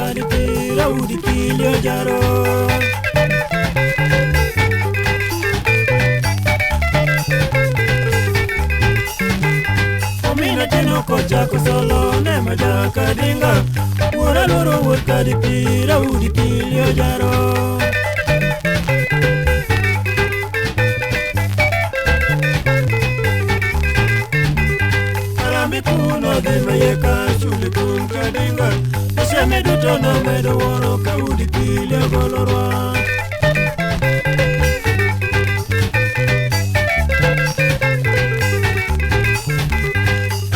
kadi pi Daudi kilio jaro. Omina tino kocha solo ne majaka dinga Wura loro wuod kadi pi Daudi kilio jaro. Kuno de mayeka shule kum kadinga Sheme duto no medo woro kaudi pilio golorwa.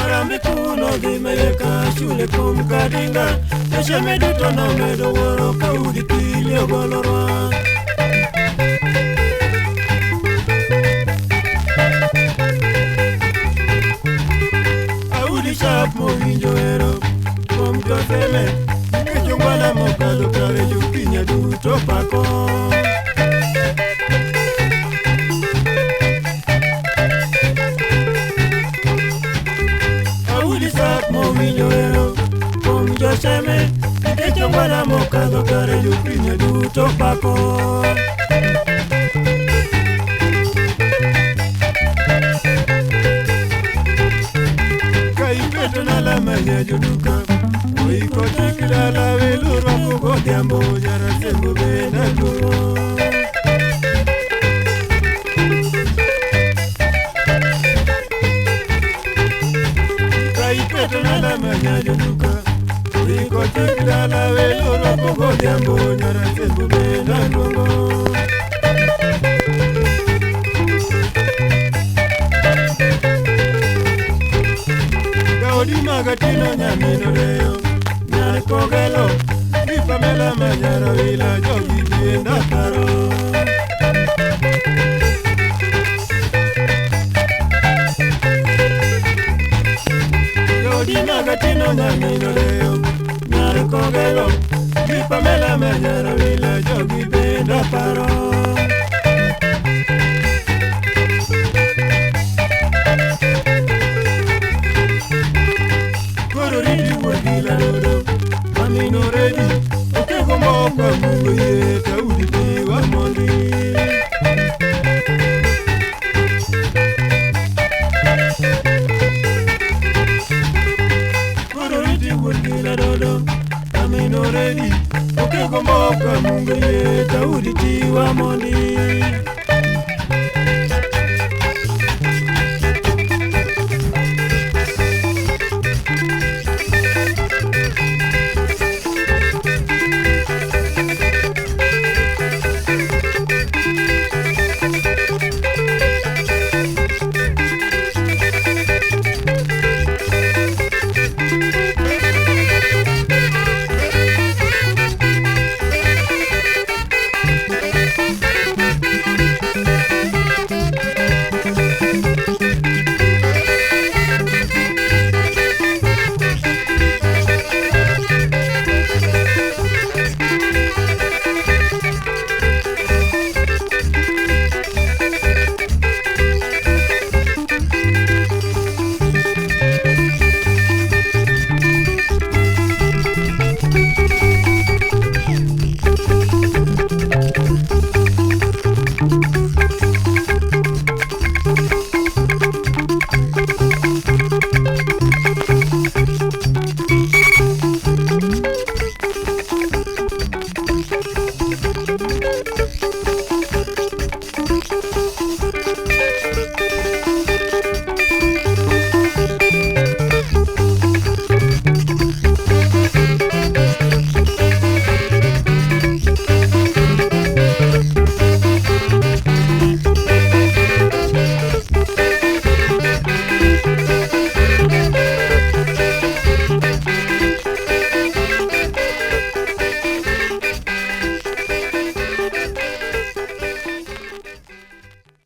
Arame kuno de mayeka shule kum kadinga Sheme duto no medo woro kaudi pilio golorwa. Sharp mowinjo ero kuom joseme nikech ongwala mokadho kare jokinya duto pako. Audi sharp mowinjo ero kuom joseme nikech ongwala mokadho kare jokinya duto pako. Manya joduka oiko chikdala welo rwako godhiambo jarasembo benda luongo. Ka iketo nala manya joduka oiko chikdala welo rwako godhiambo jarasembo benda luongo. Odi magatino nyamino leo nyar kogelo gi Pamela manyara wila jogi benda paro. Odi magatino nyamino leo nyar kogelo gi Pamela manyara wila jogi benda paro. Amino ready, okego moko mungu ye Daudi bi wa mondi. Koro riti wuod la dodo, amino ready, okego moko mungu ye Daudi ti wa mondi.